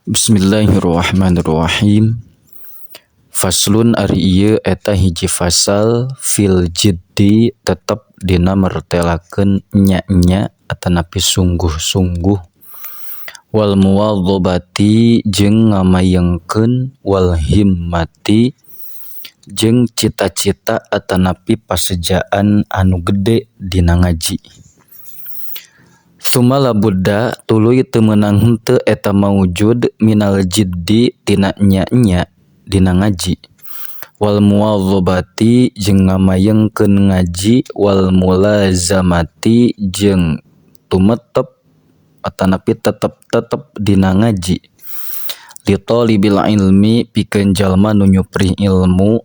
Bismillahirrahmanirrahim. Faslun ari ieu eta hiji fasal fil jiddi tetep dina mertelakeun nya-nya atanapi sungguh-sungguh wal muwadzabati jeung ngamayengkeun wal himmati jeung cita-cita atanapi pasejaan anu gede dina ngaji. Tsumma labudda tuluy teu meunang henteu eta maujud minal jiddi tina nya-nya dina ngaji wal muwadzabati jeung ngamayengkeun ngaji wal mulazamati jeung tumetep atanapi tetep-tetep dina ngaji li talibil ilmi pikeun jalma nu nyuprih ilmu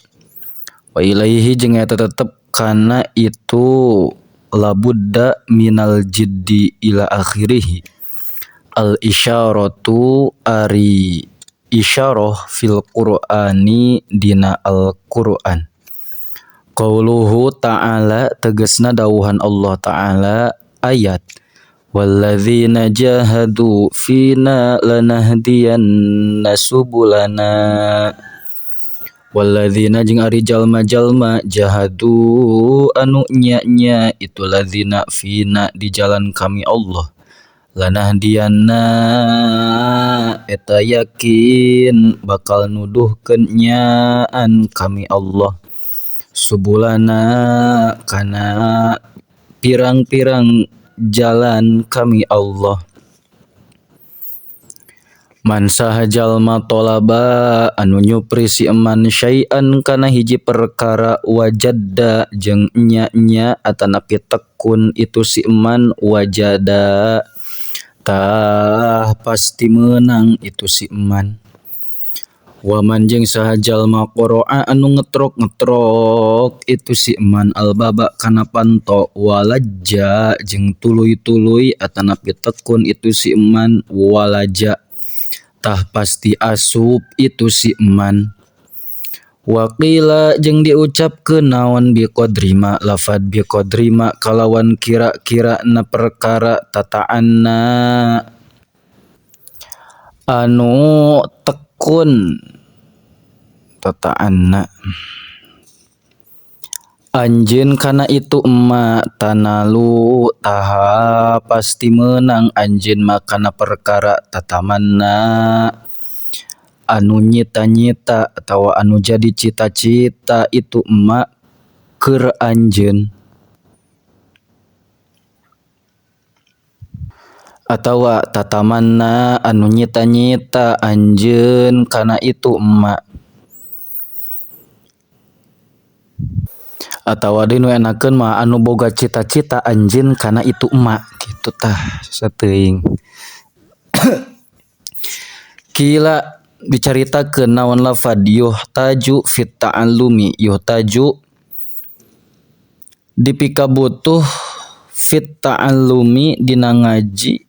wa ilaihi jeung eta tetep kana itu labudda minal jiddi ila akhirih al isyaratu ari isyarah fil qur'ani dina al-Qur'an qauluhu ta'ala tegasna dawuhan Allah ta'ala ayat walladzina jahadu fina lanahdiyanna subulana walladzina jeung ari jalma-jalma jahadu anu nya-nya itu ladzina fina di jalan kami Allah lanahdiyanna eta yakin bakal nuduhkeun nyaan kami Allah subulana kana pirang-pirang jalan kami Allah. Man saha jalma tolaba anu nyupri si eman syai'an kana hiji perkara wajadda jeung nya-nya atanapi tekun itu si eman wajada tah pasti meunang itu si eman. Waman jeung saha jalma qara'a anu ngetrok-ngetrok itu si eman albaba kana panto walajja jeung tuluy-tuluy atanapi tekun itu si eman walaja tah pasti asup itu si eman. Waqila jeung diucapkeun naon biqadrima lafad biqadrima kalawan kira-kira na perkara tata'anna anu tekun tata'anna anjeun kana itu emma tanalu taha pasti meunang anjeun mah kana perkara tatamanna anu nyita-nyita atawa anu jadi cita-cita itu emma keur anjeun atawa tatamanna anu nyita-nyita anjeun kana itu emma atawa deui nu enakeun mah anu boga cita-cita anjeun kana itu emma kitu tah sateuing. Kila dicaritakeun naon lafad yuhtaju fit ta'allumi yuhtaju dipikabutuh fit ta'allumi dina ngaji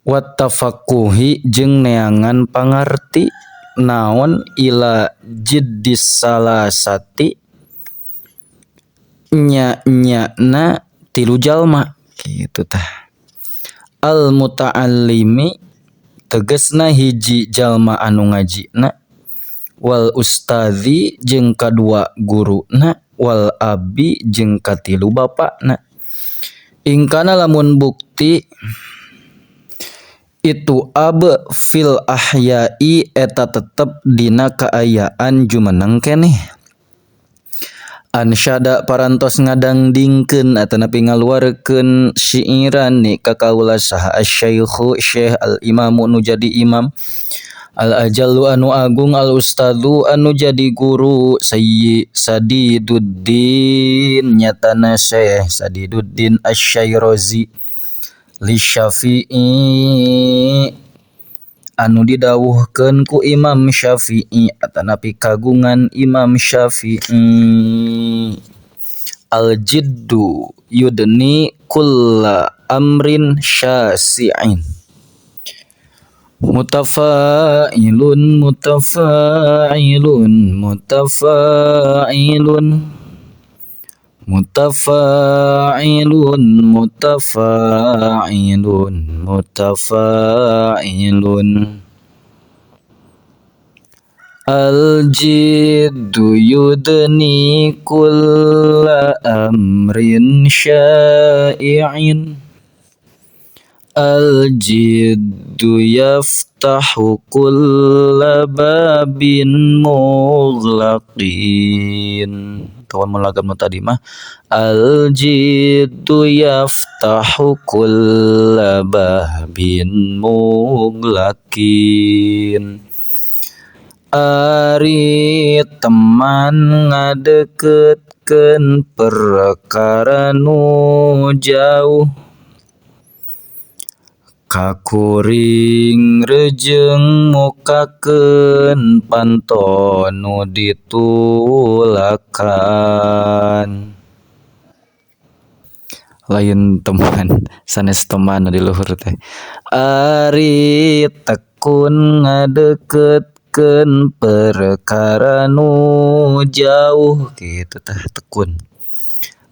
wat tafaqquhi jeung neangan pangarti naon ila jiddis salasati nya-nyana tilu jalma kitu tah. Al muta'allimi tegasna hiji jalma anu ngajina wal ustazi jeung kadua guruna wal abi jeung katilu bapakna. Ingkana lamun bukti itu ab fil ahya'i eta tetep dina kaayaan jumeneng keneh. Ansyada parantos ngadangdingkeun atanapi ngaluarkeun syiiran ni ka kaula saha asy-syaikhu syekh al-imamu nu jadi imam al-ajallu anu agung al-ustadzu anu jadi guru Sayyid Sadiduddin nyatana Syekh Sadiduddin Asy-Syairazi li Syafi'i anu didawuhkeun ku Imam Syafi'i atanapi kagungan Imam Syafi'i. Al-jiddu yudni kulla amrin syasi'in mutafa'ilun mutafa'ilun mutafa'ilun Mutafa'ilun mutafa'ilun mutafa'ilun. Al-jiddu yudni kulla amrin sya'i'in. Al-jiddu yaftahu kulla babin mughlaqin. Kawan mulagam nu tadi mah al-jiddu yaftahu kulla babin mughlaqin. Ari teman ngadeketkeun perkara nu jauh, kakuring rejeng mukakeun panto nu ditulakan. Lain teman sanes teman di luhur teh. Ari tekun ngadeketkeun perkara nu jauh kitu tah tekun.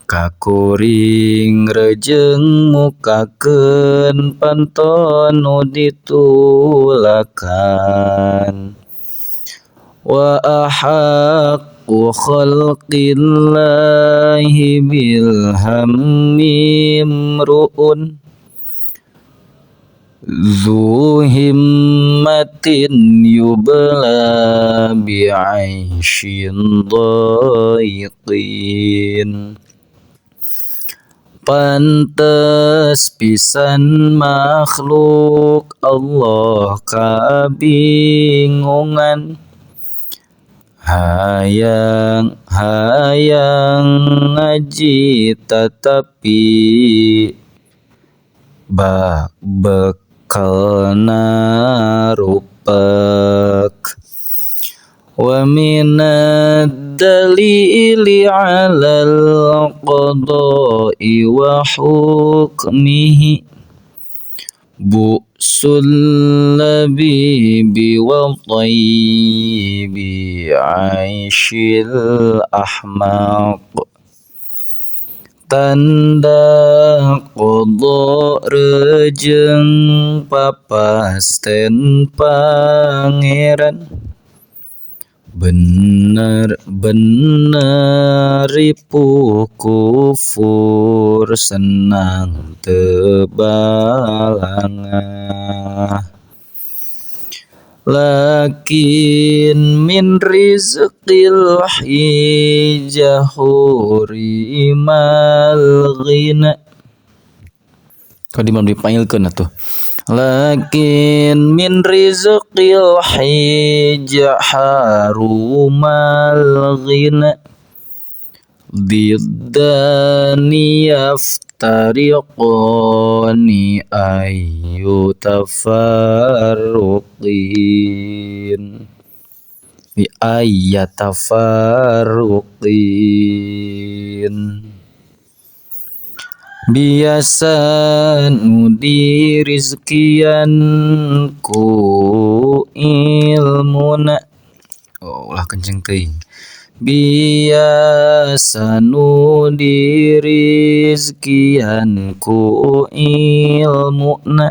Kakuring rejeng mukakeun panto nu ditulakan. Wa ahaqqu khalqillahi bil hammi imru'un dzu himmatin yubla bi'aishin dhaiqin. Pantes pisan makhluk Allah kabingungan, hayang hayang ngaji tetapi bak bekalna rupek. Wa minad dalili 'alal qada'i wa hukmihi bu'sul labibi wa tayyibi 'aishil ahmaq. Tanda qada rejeng papasten pangeran, bener bener ripuh kufur senang teu balangah. Lakin min rizqil hijahurimal ghina. Kau di mana dipanggilkeun atuh? Lakin min rizqil hijja harumal ghina diddani yaftariqani ayu tafarruqin bi ayatafarruqin. Biasa nu dirizkian ku ilmuna. Oh, ulah kenceng teuing. Biasa nu dirizkian ku ilmuna,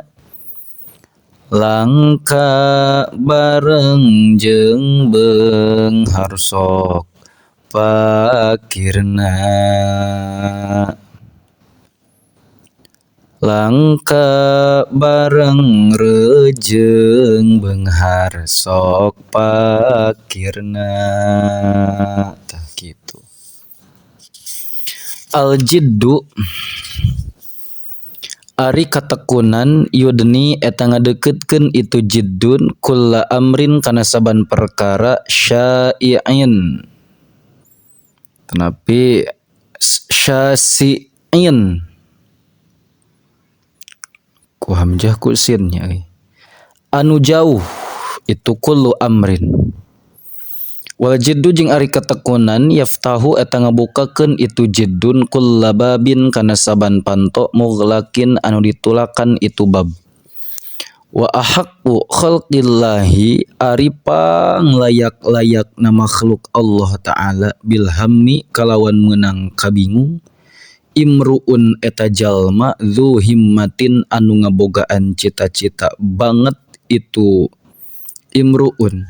langka bareng jeung beunghar sok pakirna. Langka bareng rejeng beunghar sok pakirna. Tah kitu. Al-jiddu ari katekunan yudni eta ngadeukeutkeun itu jiddun kulla amrin kana saban perkara syai'in. Tetapi syasi'in ku hamzah ku sin nya euy. Anu jauh itu kullu amrin. Wal jiddu jeung ari ketekunan yaftahu eta ngabukakeun itu jiddun kulla babin kana saban panto mughlaqin anu ditulakan itu bab. Wa ahaqqu khalqillahi ari panglayak-layakna makhluk Allah Ta'ala bilhammi kalawan meunang kabingung imruun eta jalma dzu himmatin anu ngabogaan cita-cita banget itu imruun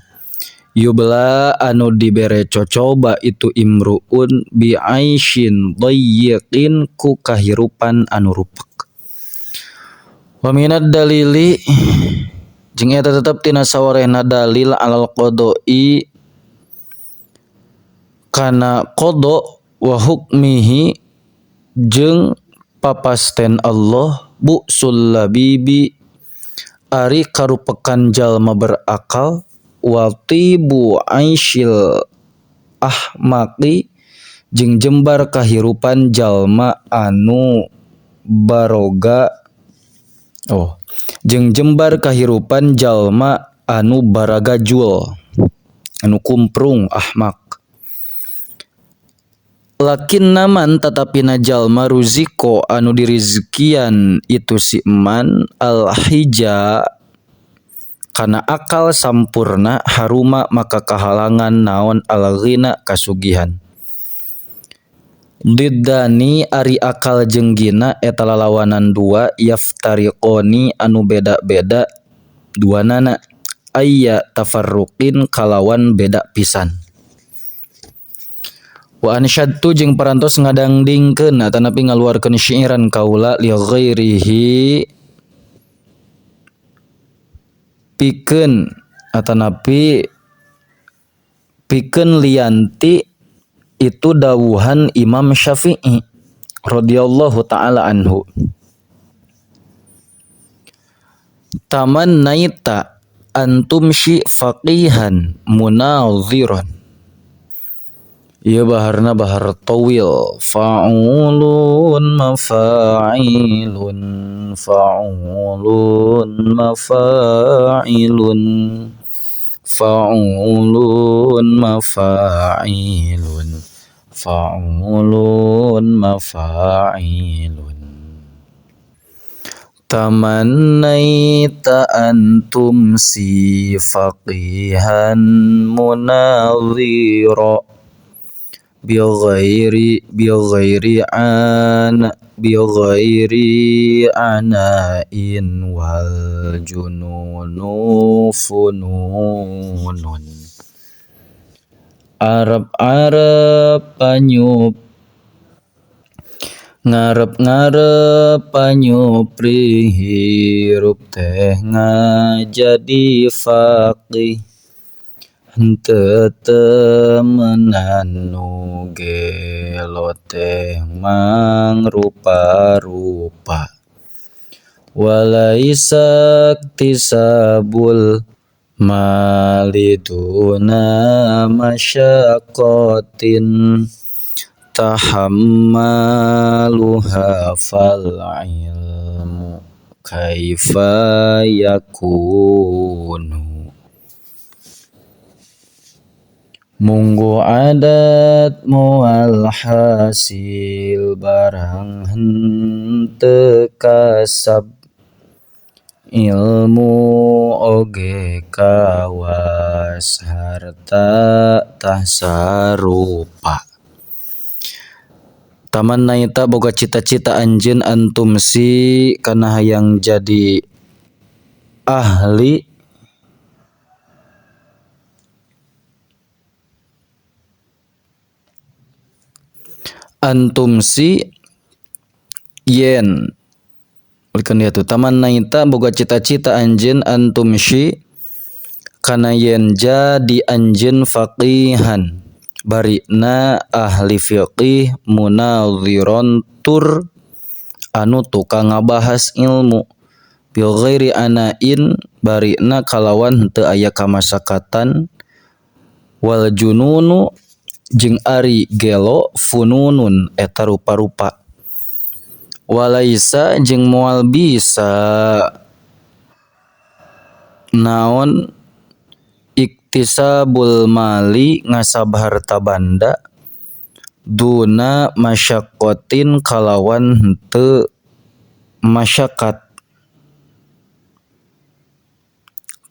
yubla anu dibere cocoba itu imruun bi'aishin dayyiqin ku kahirupan anu rupek. Wa minad dalili jeung eta tetep tina sawarehna dalil alal qada'i kana qada wa hukmihi jeung papasten Allah bu'sul labibi ari karupekan jalma berakal wa tibu aisyil ahmaqi jeung jembar kahirupan jalma anu baroga jeung jembar kahirupan jalma anu baragajul anu kumprung ahmaq. Lakin naman tatapina jalma ruziko anu dirizkian itu si eman al-hija kana akal sampurna haruma maka kahalangan naon al-ghina kasugihan. Diddani ari akal jeung gina eta lalawanan dua yaftariqoni anu beda-beda duanana ayya tafarruqin kalawan beda pisan. Wa ansyadtu jeung parantos ngadangdingkeun atanapi ngaluarkeun syairan kaula li ghairihi pikeun atanapi pikeun lianti itu dawuhan Imam Syafi'i radhiyallahu taala anhu. Tamannaita antumsi faqihan munadhiran. Ieu baharna bahar tawil fa'ulun mafa'ilun fa'ulun mafa'ilun fa'ulun mafa'ilun fa'ulun mafa'ilun. Tamannaita antum si faqihan munadhira bighairi an bighairi anain wal jununu fununun. Arab-arab panyup ngarep-ngarep panyupri hirup teh ngajadi faqih henteu temenan nu gelo teh mangrupa-rupa walaisa iktisabul mali duna masyaqqatin tahammaluha fal ilmu kaifa yakunu. Munggu adat moal hasil barang henteu kasab ilmu oge kawas harta tah sarupa. Tamannaita boga cita-cita anjeun antum si kana hayang jadi ahli antum si yen ulikeun dia tuh tamannaita boga cita-cita anjeun antum si kana yen jadi anjeun faqihan barina ahli fiqih munadhiron tur anu tukang ngabahas ilmu bi ghairi anain barina kalawan henteu aya kamasakatan wal jununu jeung ari gelo fununun eta rupa-rupa walaisa jeung moal bisa naon iktisabul mali ngasab harta banda duna masyaqqatin kalawan henteu masyaqqat.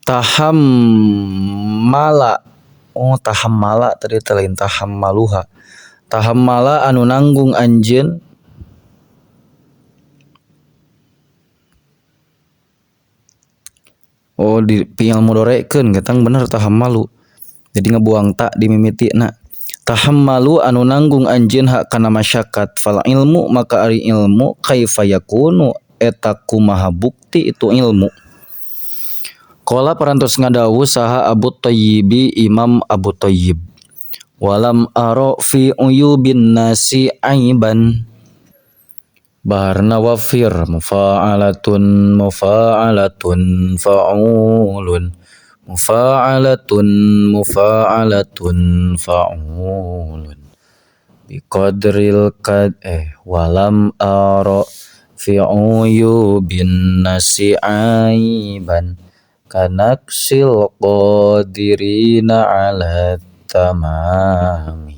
Tahammala, oh tahammala tadi teh lain tahammaluha. Tahammala anu nanggung anjeun oh di fi'il mudorekeun ketang bener tahammalu. Jadi ngebuang ta di mimitina. Tahammalu anu nanggung anjeun hak kana masyakat fal ilmu maka ari ilmu kaifa yakunu eta kumaha bukti itu ilmu. Qala parantos ngadawuh saha Abu Thayyibi Imam Abu Thayyib. Walam ara fi uyubin nasi aiban. Baharna wafir mufa'alatun mufa'alatun fa'ulun mufa'alatun mufa'alatun fa'ulun biqadril kad walam ara fi uyubin nasi aiban kanaksil qadirina ala tamami.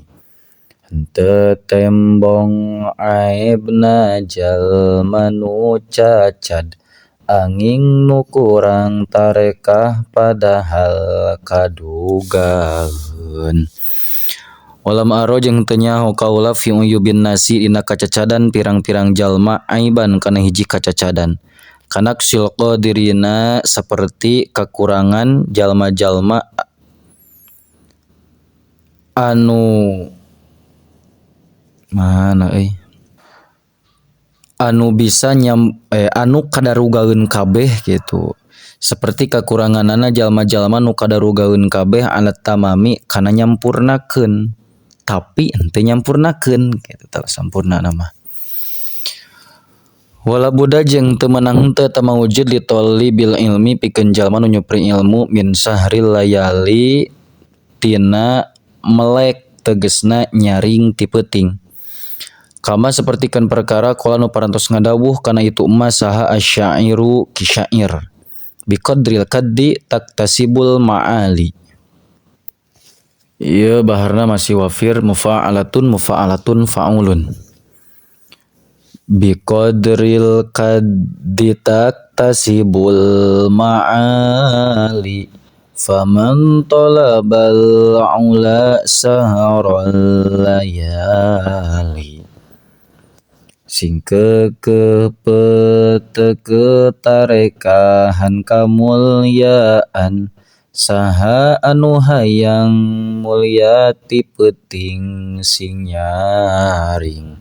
Henteu tembong aibna jalma nu cacad angin nu kurang tarekah padahal kadugaeun. Walam aro jeung teu nyaho kaula fi uyubin nasi dina kacacadan pirang-pirang jalma aiban kana hiji kacacadan. Kanaksil qadirina saperti kakurangan jalma-jalma anu mana euy anu bisa anu kadarugaeun kabeh gitu. Seperti kakuranganana jalma-jalma nu kadarugaeun kabeh alat tamami kana nyampurnakeun tapi henteu nyampurnakeun kitu tah sampurna mah. Wala buddha jeung teu meunang henteu eta maujud li talibil ilmi pikeun jalma nu nyupri ilmu min sahril layali tina melek tegesna nyaring ti peuting. Kama sapertikeun perkara qala nu parantos ngadawuh kana itu emas saha asyairu ki syair biqadril kaddi taktasibul ma'ali. Ieu baharna masih wafir mufa'alatun mufa'alatun fa'ulun. Biqadril kaddi taktasibul ma'ali faman talabal ula saharal layali. Sing kekeh peteke tarekahan kamulyaan saha anu hayang mulya ti peuting sing nyaring.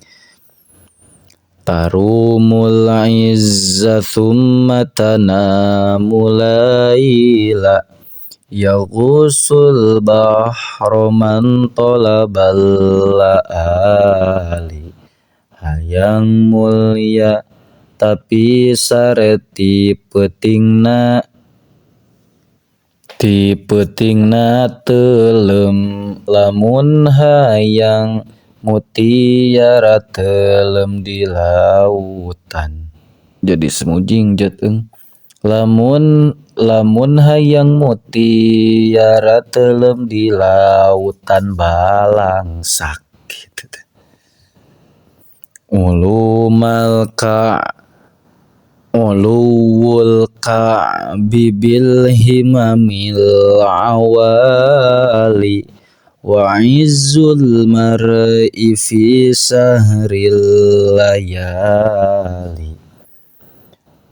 Tarumul izza thumma tanamu laila yaghusul bahra man talabal laali. Hayang mulya tapi sare ti peutingna teuleum lamun hayang mutiara teuleum di lautan. Jadi semujing jateng lamun hayang mutiara teuleum di lautan balangsak gitu teh. Ulumal ka uluwul ka'bi bil himamil awali wa izzul mar'i fi sahril layali.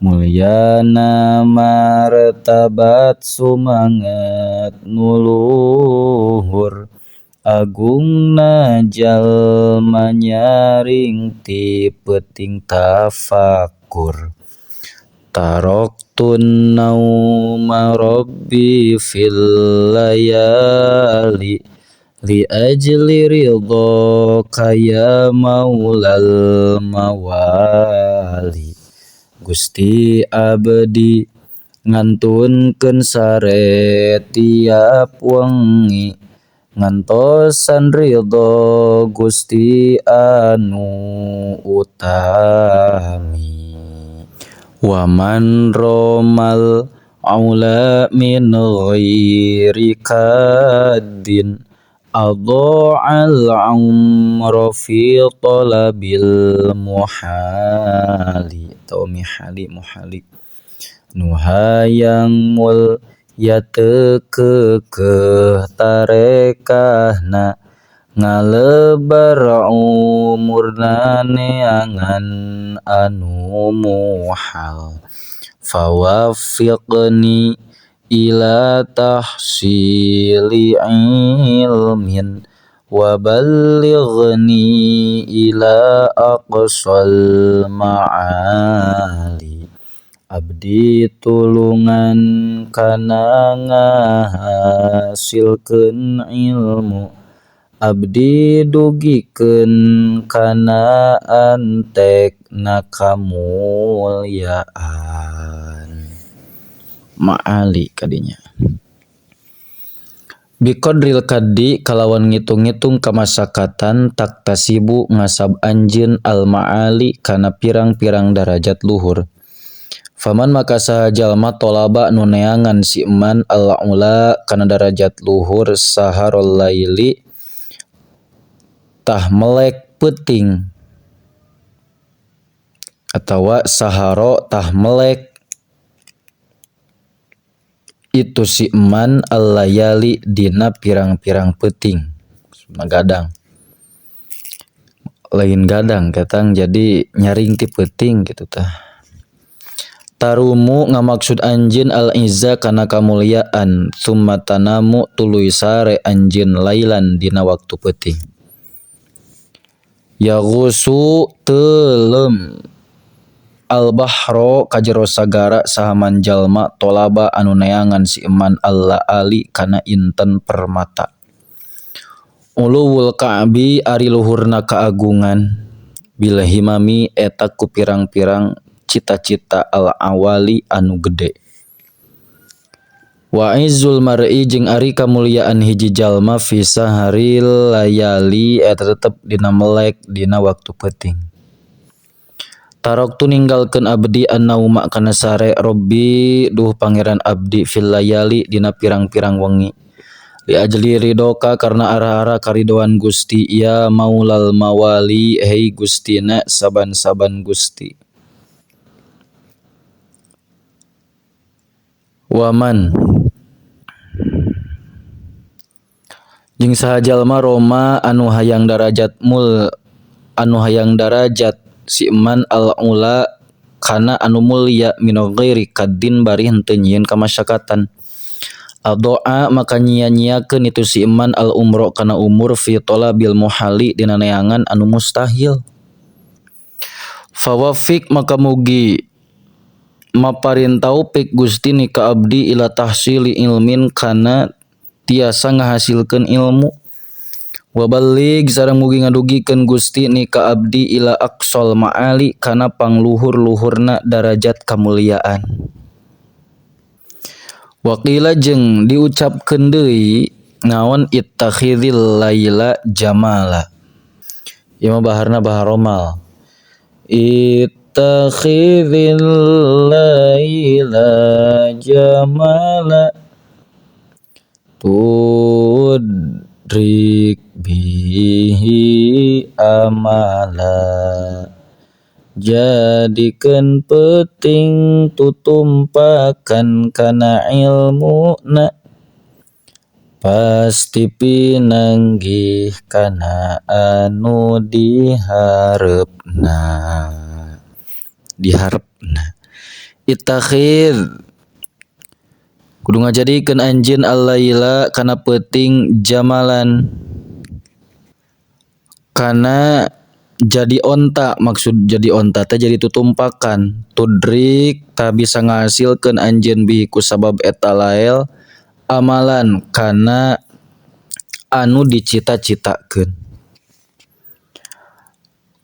Mulyana martabat sumanget nuluhur agungna jalma nyaring ti peuting tafakur. Taraktun nauma rabbi fil layali li ajli ridhaka ya maulal mawali. Gusti abdi ngantunkeun sare tiap wengi ngantosan ridho Gusti anu utami. Waman romal aula min ghairi kaddin adha'al umra fi talabil muhali atau mihali muhali. Nu hayang Ya teu keukeuh tarekahna ngalebar umurna neangan anu muhal fawaffiqni ila tahsili ilmin wa ballighni ila aqsal ma'ali abdi tulungan kana ngahasilkeun ilmu abdi dugikeun kana antekna kamulyaan ma'ali kadinya biqadril kaddi kalawan ngitung-ngitung kamasakatan taktasibu ngasab anjeun al-ma'ali kana pirang-pirang darajat luhur faman maka saha jalma tolaba nu neangan si eman al-ula kana darajat luhur saharul laili tah melek peuting atawa saharo tah melek itu si eman al-layali dina pirang-pirang peuting gadang lain gadang ketang jadi nyaring ti peuting gitu tah tarumu ngamaksud anjeun al-izza kana kamulyaan summa tanamu tuluy sare anjeun lailan dina waktu peuting yaghusu teuleum al-bahro ka jero sagara saha man jalma tolaba anu neangan si eman alla-ali kana inten permata uluwul ka'bi ari luhurna kaagungan bil himami eta ku pirang-pirang cita-cita al-awali anu gede wa izzul mar'i jeung ari kamulyaan hiji jalma fi saharil layali eta tetep dina melek dina waktu peuting taroktu ninggalkeun abdi annauma kana sare robbi duh pangeran abdi fil layali dina pirang-pirang wengi li ajli ridoka karena arah-arah karidoan Gusti ya maulal mawali hei Gustina saban-saban Gusti waman jeung saha jalma Roma anu hayang darajat mul anu hayang darajat si eman al-ula kana anu mulia min ghairi kaddin bari henteu nyieun kamasyakatan adoa maka nyia-nyiakeun itu si eman al-umro kana umur fi talabil muhali dina neangan anu mustahil fawafik maka mugi maparin taufik Gusti ni ka abdi ila tahsili ilmin kana tiasa ngahasilkeun ilmu wa balligh sareng mugi ngadugikeun Gusti ni ka abdi ila aqsal ma'ali kana pangluhur-luhurna darajat kamuliaan waqila jeung diucapkeun deui naon ittakhidhil laila jamala ieu mah baharna bahar romal ittakhidhil laila jamala tudrik bihi amala jadikeun peuting tutumpakan kana ilmuna pasti pinanggih kana anu diharepna diharepna ittakhidh kudu ngajadikeun anjeun al-laila kana peuting jamalan kana jadi onta maksud jadi onta teh jadi tutumpakan tudrik tah bisa ngahasilkeun anjeun bihi ku sabab eta lael amalan kana anu dicita-citakeun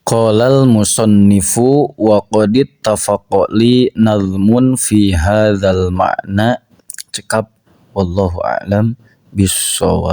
qalal musannifu wa qad ittafaqa li nazmun fi hadzal ma'na cekap wallahu a'lam bissawab.